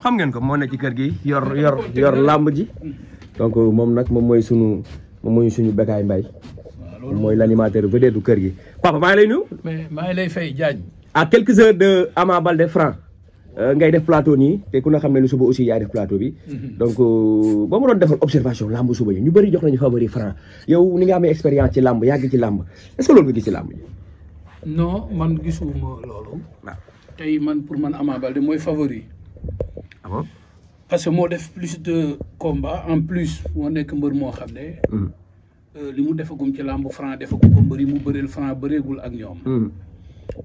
xam ngeen ko moo ne ci kër gi yor làmb ji donc moom nag moom mooy suñu Bécaye Mbaye moom mooy l'animateur vedette du kër gi papa maa ngi lay nuyu. mais maa ngi lay fay Diagne. à quelques heures de Ama Baldé Franc ngay def plateau nii te ku na xam ne ni suba aussi yaay def plateau bi donc ba mu doon defal observation làmb suba yi ñu bëri jox nañu favori Franc yow ni nga amee expérience ci làmb yàgg ci làmb est-ce que loolu nga gis ci làmb ji. non man gisuma loolu. waaw tey man pour man Ama Baldé mooy favori. ah bon. parce que moo def plus de combat en plus moo nekk mbër moo xam ne. li mu defagum ci làmb Franc defagu ko mbër yi mu bëreel Franc bëreegul ak ñoom.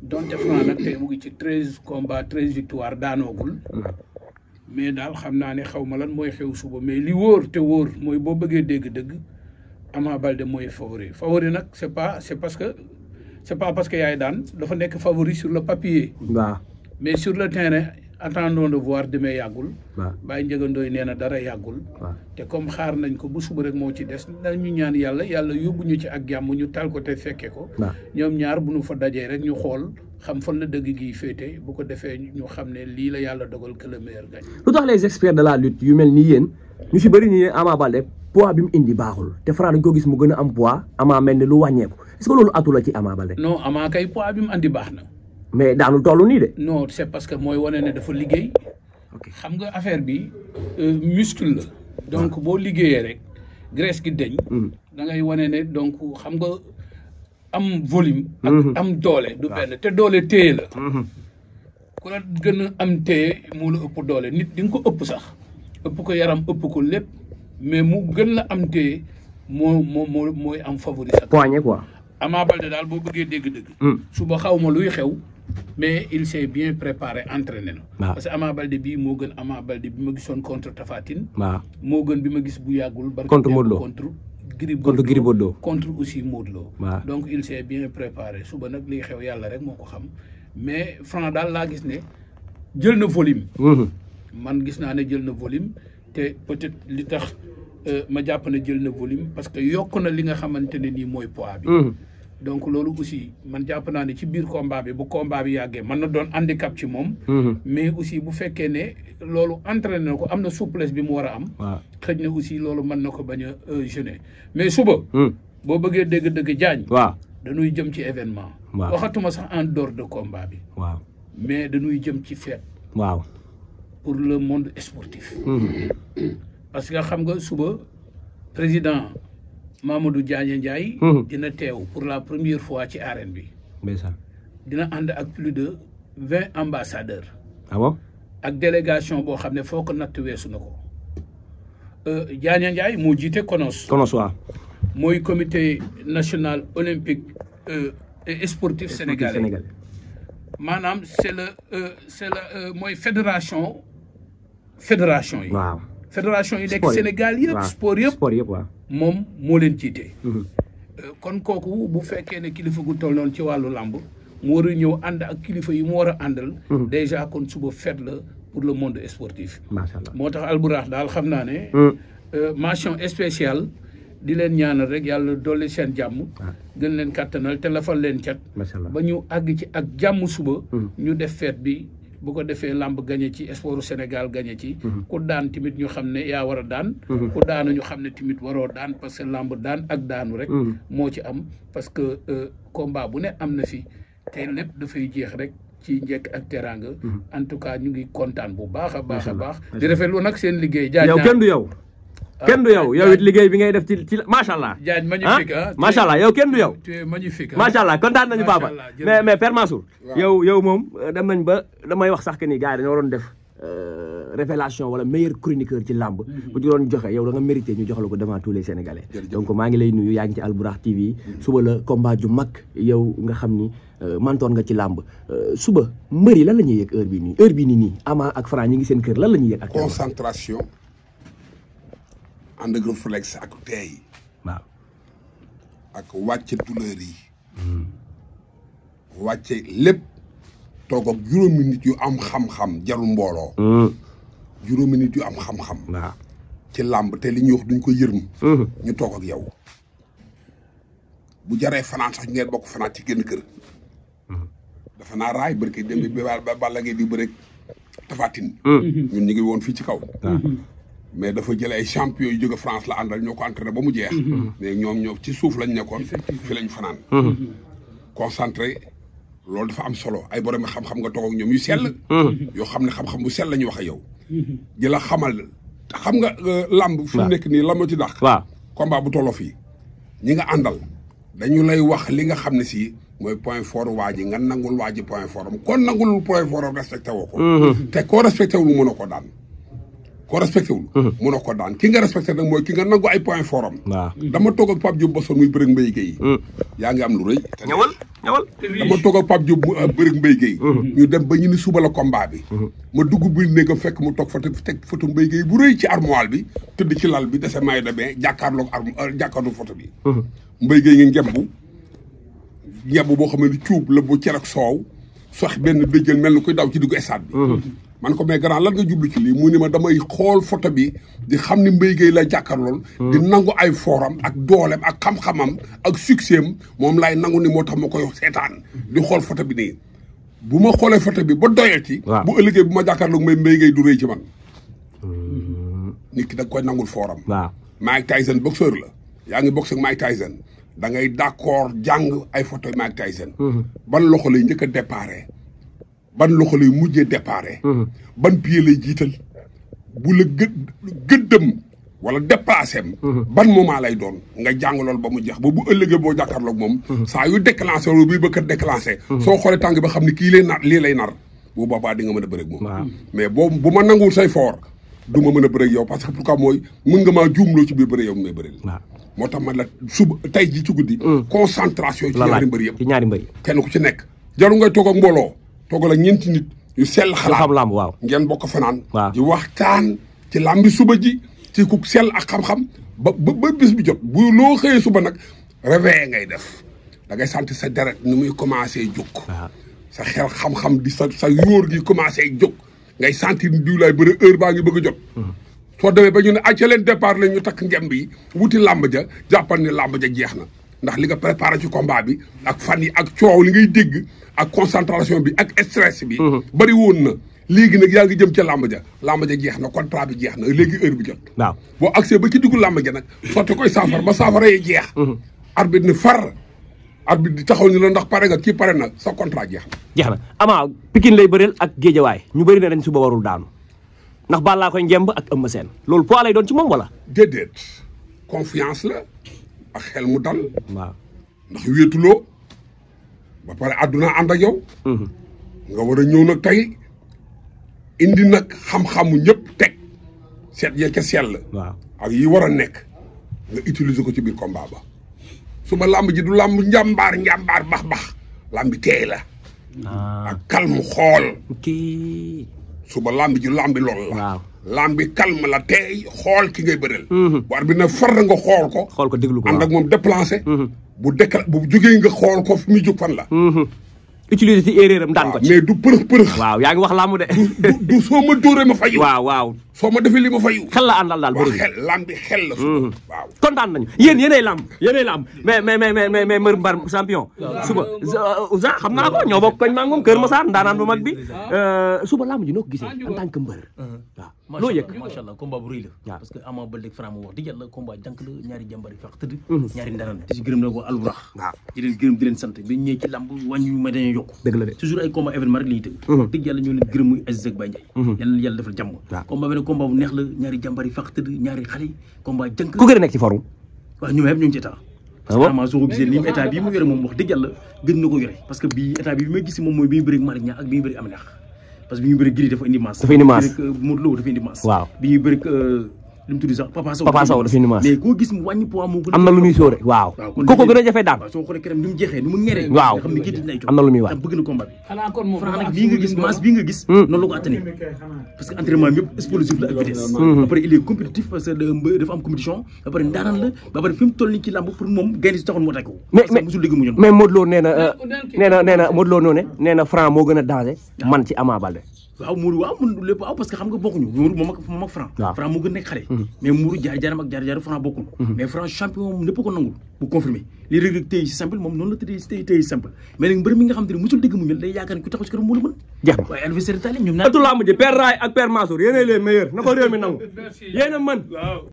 donte Franc nag tey mu ngi ci 13 combats 13 victoires daanoogul. mais daal xam naa ne xaw ma lan mooy xew suba mais li wóor te wóor mooy boo bëggee dégg-dëgg Ama Baldé mooy favori favori nag c'est pas parce que yaay daan dafa nekk favori sur le papier. waaw mais sur le terrain attendons de voir demee yàggul. waaw Baye njëgandooy nee na dara yàggul. waaw te comme xaar nañ ko bu suba rek moo ci des nañu ñaan yàlla yóbbu ñu ci ak jàmm ñu tal ko te fekke ko. waaw ñoom ñaar bu ñu fa dajee rek ñu xool xam fan la dëgg gi féete bu ko defee ñu xam ne lii la yàlla dogal que le meilleur gagne. lu tax les experts de la lutte yu mel ni yéen ñu si bëri ni Ama Baldé poids bi mu indi baaxul te Franc dañ ko gis mu gën a am poids Ama mel ni lu wàññeeku est-ce que loolu atu la ci Ama Baldé. non Ama kay poids bi mu andi baax na. mais daanul toll nii de. non c'est parce que mooy wane ne dafa liggéey. xam nga affaire bi muscle la. donc boo liggéeyee rek graisse gi deñ da ngay wane ne donc xam nga am volume. ak am doole du benn te doole téye la. ku la gën a am téye moo la ëpp doole nit di nga ko ëpp sax ëpp ko yaram ëpp ko lépp mais mu gën la am téye mooy am favori sax. poignet quoi. Ama Baldé daal boo bëggee dégg-dëgg. suba xaw ma luy xew. mais il s'est bien préparé entraîné na. parce que Ama Baldé bii moo gën Ama Baldé bi ma gisoon contre Tapha Tine. waaw moo gën bi ma gis bu yàggul. contre Modou Lo contre Gris Bordeaux contre aussi Modou Lo. waaw donc il s'est bien préparé suba nag liy xew yàlla rek moo ko xam mais Franc daal laa gis ne jël na volume. man gis naa ne jël na volume te peut-être li tax ma jàpp ne jël na volume parce que yokk na li nga xamante ne nii mooy poids bi. donc loolu aussi man jàpp naa ne ci biir combat bi bu combat bi yàggee mën na doon handicap ci moom. mais aussi bu fekkee ne loolu entraîné na ko am na souplesse bi mu war a am. xëj na aussi loolu mën na ko bañ a gêner mais suba. boo bëggee dégg-dëgg Diagne. waaw dañuy jëm ci événement. waaw waxatuma sax en dehors de combat bi. waaw mais dañuy jëm ci fête. waaw pour le monde sportif. parce que xam nga suba président. Mamadou Diagne Ndiaye. dina teew pour la première fois ci arène bi. dina ànd ak plus de 20 ambassadeurs. ah bon. ak délégation boo xam ne foo ko natt weesu na ko. Diagne Ndiaye moo jiite CONOS. CONOS waaw. mooy comité national olympique et sportif sénégalais. maanaam c'est le mooy fédération yi. waaw. fédération yi nekk Sénégal yëpp. sport yëpp waaw. moom moo leen jiite. kon kooku bu fekkee ne kilifa gu toll noonu ci wàllu làmb mu war a ñëw ànd ak kilifa yi mu war a àndal. déjà kon suba fête la pour le monde sportif. macha allah moo tax Alburax daal xam naa ne. mention spéciale di leen ñaanal rek yàlla dolli seen jàmm. gën leen kattanal te lafal leen cat. macha allah ba ñu àgg ci ak jàmm suba. ñu def fête bi. bu ko defee làmb gañe ci sportu Sénégal gañe ci ku daan tamit ñu xam ne yaa war a daan ku daanu ñu xam ne tamit waroo daan parce que làmb daan ak daanu rek moo ci am parce que combat bu ne am na fi te lépp dafay jeex rek ci njëkk ak teraanga en tout cas ñu ngi kontaan bu baax a baax a baax di rafetlu nag seen liggéey Diagne yow kenn du yow kenn du yow yow it liggéey bi ngay def ci macha allah Diagne magnifique macha allah yow kenn du yow tu es magnifique macha allah kontaan nañu papa mais Père Mansour yow moom dem nañ ba damay wax sax que ni gars yi dañoo waroon def révélation wala meilleur chroniqueur ci làmb bu ñu doon joxe yow da nga mérité ñu jox la ko devant tous les Sénégalais donc maa ngi lay nuyu yaa ngi ci Alburax TV suba la combat ju mag yow nga xam ni mantoon nga ci làmb suba mbëri lan la ñuy yëg heure bii nii Ama ak Franc ñi ngi seen kër lan la ñuy yëg ak concentration ànd ak réflexe ak teey waaw ak wàcce douleur yi wàcce lépp toog ak juróomi nit yu am xam-xam jarul mbooloo juróomi nit yu am xam-xam waaw ci làmb te li ñuy wax duñ ko yërëm ñu toog ak yow bu jaree fanaan sax ngeen bokk fanaan ci génn kër dafa naa raay barke dem bi ba Balla Gaye di bëre Tapha Tine. ñun ñu ngi woon fii ci kaw. mais dafa jël ay champion yu jóge France la àndal ñoo ko entraîné ba mu jeex. mais ñoom ci suuf lañ nekkoon. fi lañ fanaan. concentré loolu dafa am solo ay borom xam-xam nga toog ak ñoom yu sell. yoo xam ne xam-xam bu sell la ñu wax ak yow. di la xamal xam nga lamb. fi mu nekk nii lamb ci dàq. waaw combat bu tolloo fii ñi nga àndal dañu lay wax li nga xam ne si mooy point fort waa ji nga nangul waa ji point fort am kon nangul point fort am respecté woo ko. te koo respecté wul mënoo ko daan. koo respecté wul. mënoo ko daan ki nga respecté nag mooy ki nga nangu ay point fort am. waaw dama toog ak Pape Diop Boston muy bëreeg Mbaye Guèye. yaa ngi am lu rëy. ñëwal. dama toog ak Pape Diop bëreeg Mbaye Guèye. ñu dem ba ñu ni suba la combat bi. ma dugg biir néegam fekk mu toog fa teg photo Mbaye Guèye bu rëy ci armoire bi tëdd ci lal bi dese maay demee jàkkaarloog photo bi. Mbaye Guèye ngi ngemb boo xam ne cuub la bu cer ak soow sox benn béjjël mel ni koy daw ci diggu stade bi. man ko mais grand lan nga jublu ci lii mu ni ma damay xool photo bi di xam ni Mbaye Guèye la jàkkaarlool. di nangu ay foram ak dooleem ak xam-xamam ak succès am moom laay nangu ni moo tax ma koy seetaan. di xool photo bi nii bu ma xoolee photo bi ba doyal ci. bu ëllëgee bu ma jàkkaarloog Mbaye Guèye du rëy ci man. nit ki da koy nangul foram. waaw Mike Tyson boxeur la yaa ngi boxe ak Mike Tyson da ngay d'accord jàng ay photo Mike Tyson. ban loxo lay njëkk a déparé. ban loxo lay mujjee déparé. ban pied lay jiital bu la gëddëm wala déplacé am. ban moment lay doon nga jàng loolu ba mu jeex ba bu ëllëgee boo jàkkaarloog moom. saa yu déclenché wala bii ba kat déclenché. soo xoolee tàng ba xam ni kii lay nar lii lay nar bu boobaa di nga mën a bëreeg moom. mais boobu bu ma nanguwul say fort du ma mën a bëreeg yow parce que pourquoi mooy mën nga maa juumloo ci biir bëreeg yow may bëreeg. moo tax man la suba tey jii ci guddi. concentration ci ñaari mbër yëpp. ci ñaari mbër kenn ku ci nekk. jaru ngay toog ak mbooloo. toogal ak ñeenti nit yu sell xalaat xam lamb waaw ngeen bokk fanaan. di waxtaan ci lambi suba ji ci ku sell ak xam-xam ba bis bi jot bu loo xëyee suba nag réveillé ngay def da ngay sant sa deret ni muy commencé jóg. sa xel xam-xam di sa yóor gi commencé jóg ngay sentir diw laay bëri heure baa ngi bëgg a jot. soo demee ba ñu ne acca leen départ la ñu takk ngemb yi wuti làmb ja jàppal ni làmb ja jeex na ndax li nga préparé ci combat bi ak fan yi ak coow li ngay dégg ak concentration bi ak stress bi. bari woon na léegi nag yaa ngi jëm ca làmb ja jeex na contrat bi jeex na léegi heure bi jot. waaw boo accès ba ci diggu làmb ja nag sotti koy saafara ba saafara yee jeex. arbitre ni far arbitre di taxaw ni la ndax pare nga kii pare na sa contrat jeex na. jeex na Ama Pikine lay bëreel ak Géejawaay ñu bëri ne dañ suba warul daanu. ndax Balla koy ngemb ak Eumeu Sène loolu poids lay doon ci moom wala. déedéet confiance la ak xel mu dal. waaw ndax wéetuloo ba pare àdduna ànd ak yow. nga war a ñëw nag tey indi nag xam-xamu ñëpp teg seet ya ca sell. waaw ak yi war a nekk nga utiliser ko ci biir combat ba. suba làmb ji du làmb njàmbaar bax làmb teey la. ak calme xool. suba lambi ji lambi lool la. waaw lambi calme la tey xool ki ngay bëreel. bu arbitre bi ne far nga xool ko. xool ko déglu ko ànd ak moom déplacé. bu jógee nga xool ko fi muy jóg fan la. utiliser ci erreur am daan ko ci. mais du përëx. waaw yaa ngi wax lamb de. du soo ma dóoree ma fayu. waaw. soo ma defee li ma fayu. xel la àndal daal bëri xel lambi xel la. suba waaw kontaan nañu yéenay lamb mais mbër mbar champion. suba Ouza xam naa ko ñoo bokk koñ maa ngi moom Kër Massar ndaanaan bu mag bi. suba lamb ji noo ko gisee en tant que mbër. waaw loo yëg macha allah combat bu rëy la. waaw parce que Ama Baldé Franc mu wax di yàlla combat jànk la ñaari jàmbar yi fax tëdd. ñaari ndaanaan di si gërëm la ko alburax. waaw di leen gërëm di leen sant bi ñëwee ci lamb wàññi ma dañuy yokk. dëgg la de toujours ay combat événement rek la ñuy tëgg. dëgg yàlla ñoo leen gërëm muy Aziz ak Baye Ndiaye. yàlla na yàlla defal jàmm. combat bi nag combat bu neex la ñaari jàmbar yi fax tëdd ñaari xale combat jànk. ku gën a nekk ci forme. waaw ñoom ñëpp ñu ngi ci état. parce que Ama soo ko gisee nii état bii mu yore moom wax dëgg yàlla gën na ko yore parce que bii état bi may gis moom mooy bi ñu bëri Malick Niang ak bi ñu bëri Amina parce que bi ñu bëri Gris dafa indi masse. dafa indi masse Modou Lo dafa indi masse. waaw bi ñu bëri lu mu tudd sax Papa Sow dafa indi masse. mais koo gis mu wàññi poids moo gën am na lu muy sóore waaw kooku gën a jafe daan. waaw soo xoolee këram ni mu jeexee ni mu ñeree. waaw nga xam ne kii dina ay am na lu muy waay bëgg na combat bi. xanaa kon moom Franc nag bii nga gis masse bii nga gis. noonu la ko atténé parce que entraînement bi yëpp explosif la ak vitesse. ba pare il est compétitif parce que dafa am compétition ba pare ndaanaan la ba pare fi mu toll nii ci làmb pour moom gaynde si taxoon mu attaqué ko. mais Modou Lo nee na Modou Lo nee na Franc moo gën a danger man ci Ama Baldé. waaw Mourou waaw mun lépp waaw parce que xam nga bokkuñu Mourou moom ak Franc Franc moo gën nekk xale mais Mourou jaar-jaaram ak jaar-jaaru Franc bokkul mais Franc champion moom lépp ko nangul bu confirmé li Reug tey si simple moom noonu la tey simple mais nag mbër mi nga xam te ne musul dégg mu ñël day yaakaar ne ku taxaw ci këram moo la mën jeex na waaye adversaire tali ñoom ñaar atu lamb ji Père Ray ak Père Mansour yéenay les meilleurs na ko réew mi nangu yéen a mën